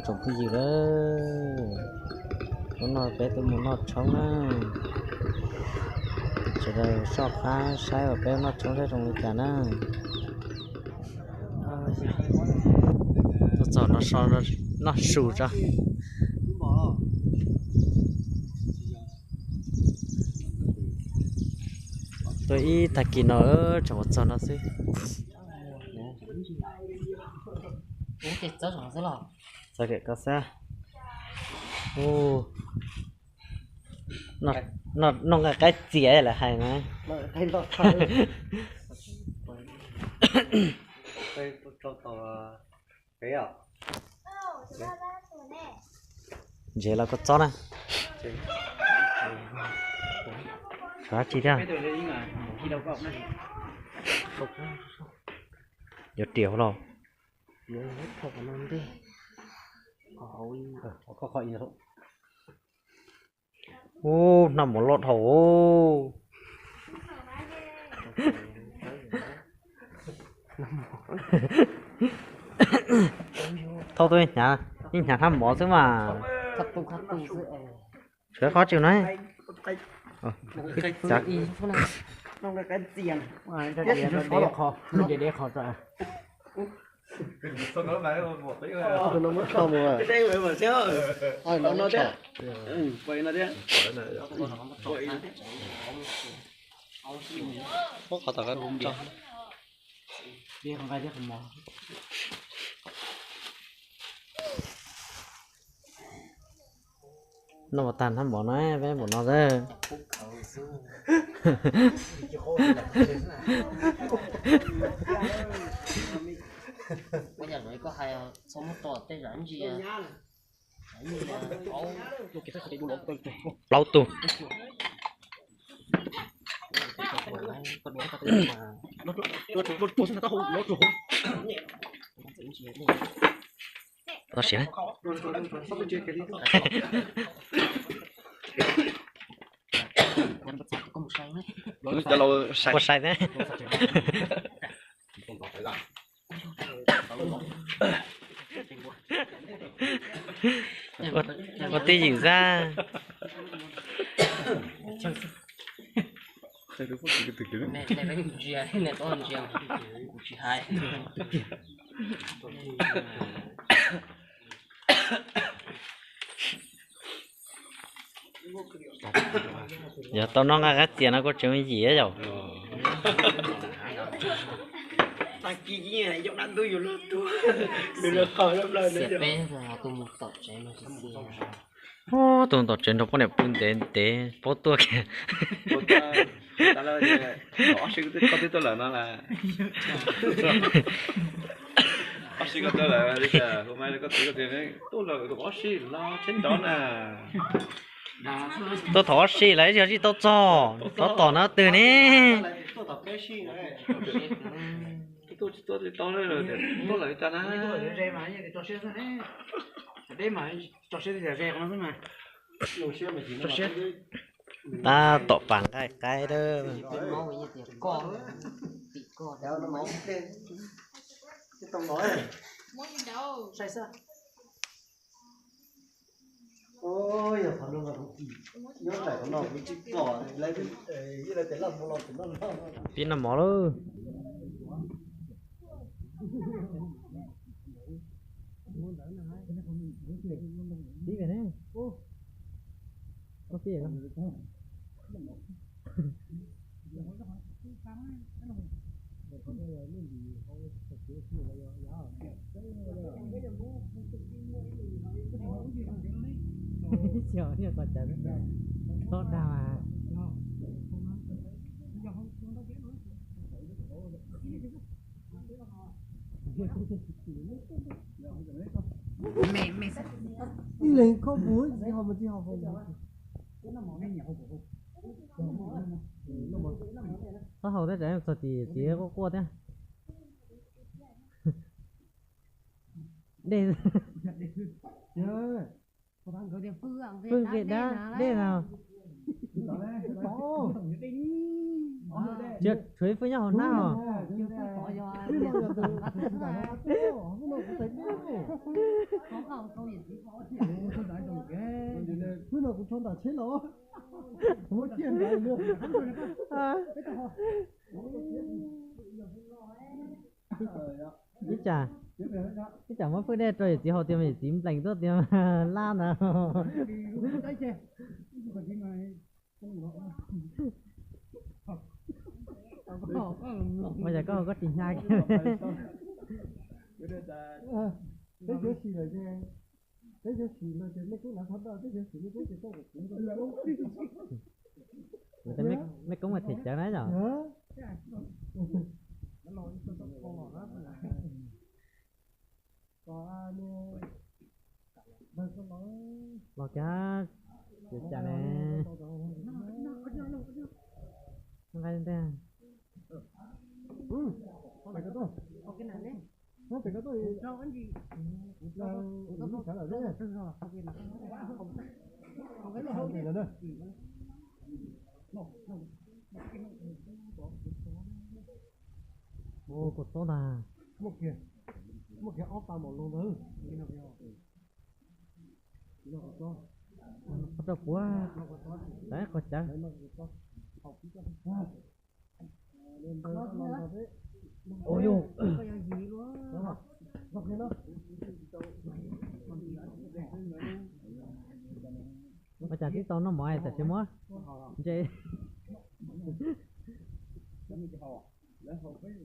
Tsoom phooj ywg, hnub no peb tuaj mus noj tshoob na. Sawv daws soj qab saib uas peb noj tshoob saib zoo li cas na. Tuaj txog no so noj su tso. Tuaj ib tag kis no tseem mus txog no xwb. Txog kiag koj xwb. Noj nqaij qaib txias lawv hais na. Ntses los koj txob na. Xav dab tsi thiab? Yuav riam hauv los. Ub, noj mov loj dhau. Thauj tuaj hnyav, yeej hnyav hnab mov xwb mas. Tshuav qhov tsis na. Muab qhov tom. Noj tag hnab mov na, peb npaum no xwb. Plaub tug. Tau siav. Ua sai thiab. Ua twj ywm xwb. Yog tau noj nqaij qaib txias no kuj tseem yim yom. Tus tom tsev nrog poj niam pw ntev ntev paub tuaj kiag. Tuaj thov ob si lawm yog tsis tau txog, thov tom no twg ne? Tab tom pas nqaij qaib lawm. Pib noj mov lauj. Ib leeg khob puv tsis ho mus tsis ho hau. Khob hau thiab tseem txog tim txiv quaj quaj thiab. Dej. Pheej nqis dab dej no. Tshuav ib fwj nyob hauv hnab os. Ib tsam, ib tsam muab fwj dej rau yawm txiv haus tias yawm txiv nplees tuaj tias lab ntawd. Ua cas koj haus koj tsis hnyav kiag? Peb yuav sim lawm ces, peb yuav sim lawm ces mej koob nav thov dawb, peb yuav sim mej koob ces koj kom kuv nrog mej koob. Mej koob mas them cawv na yom. Los kiag, yuav cas ne? Nqa ntag. Ua, kua txob ntag. Muaj kiag ob pas maum lug ntawd. Qhov rau puav, tawv qhov cawv. Ua yus. Ua cas tib tau noj mov tam sim muab ntse. Haus ncig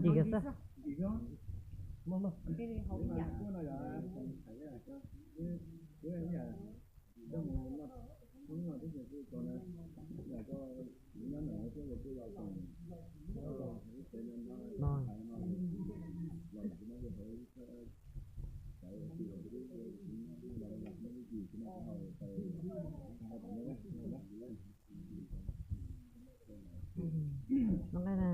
kiag xwb. No. No nqaij na.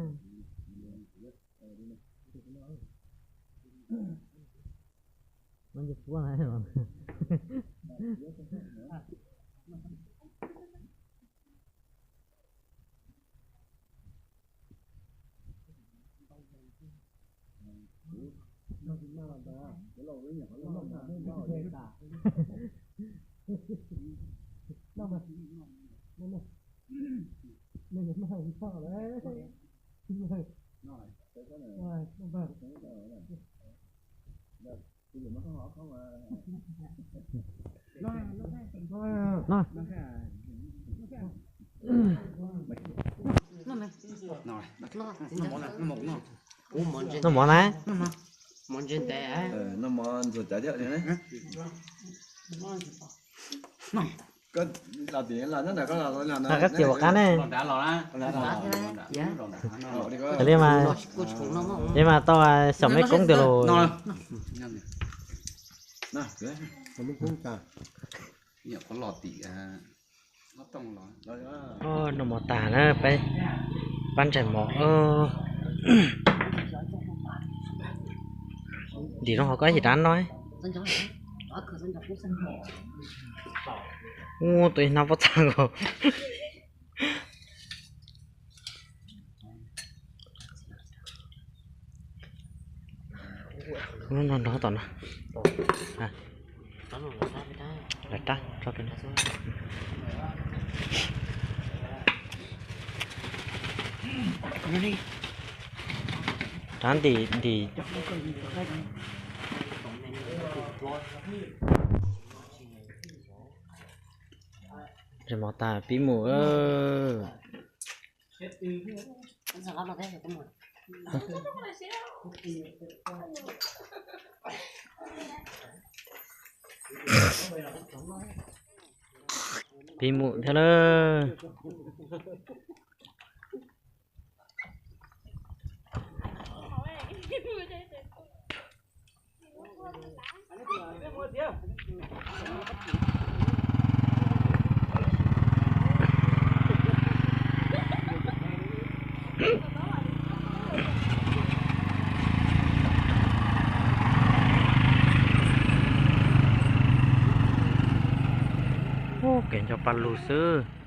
No nce puab na. No. Noj mov na. Noj mov ntxuag cawv thiab. Koj txiv ua qab ne. Li mas, li mas tau xyaum mej koob tiag lauj. Noj mov tas na, peb pab ntsaig mov. Ntim no ho koj yim dab no. Ub, tus hnab pob txha nkaus. Lub no nrog tom no. Lawv rab tso pem no. Rab ntim ntim. Ntsaig mov tas pib mus. Pib mus thiab lawm. Ub, kev ncho pa lug xwb.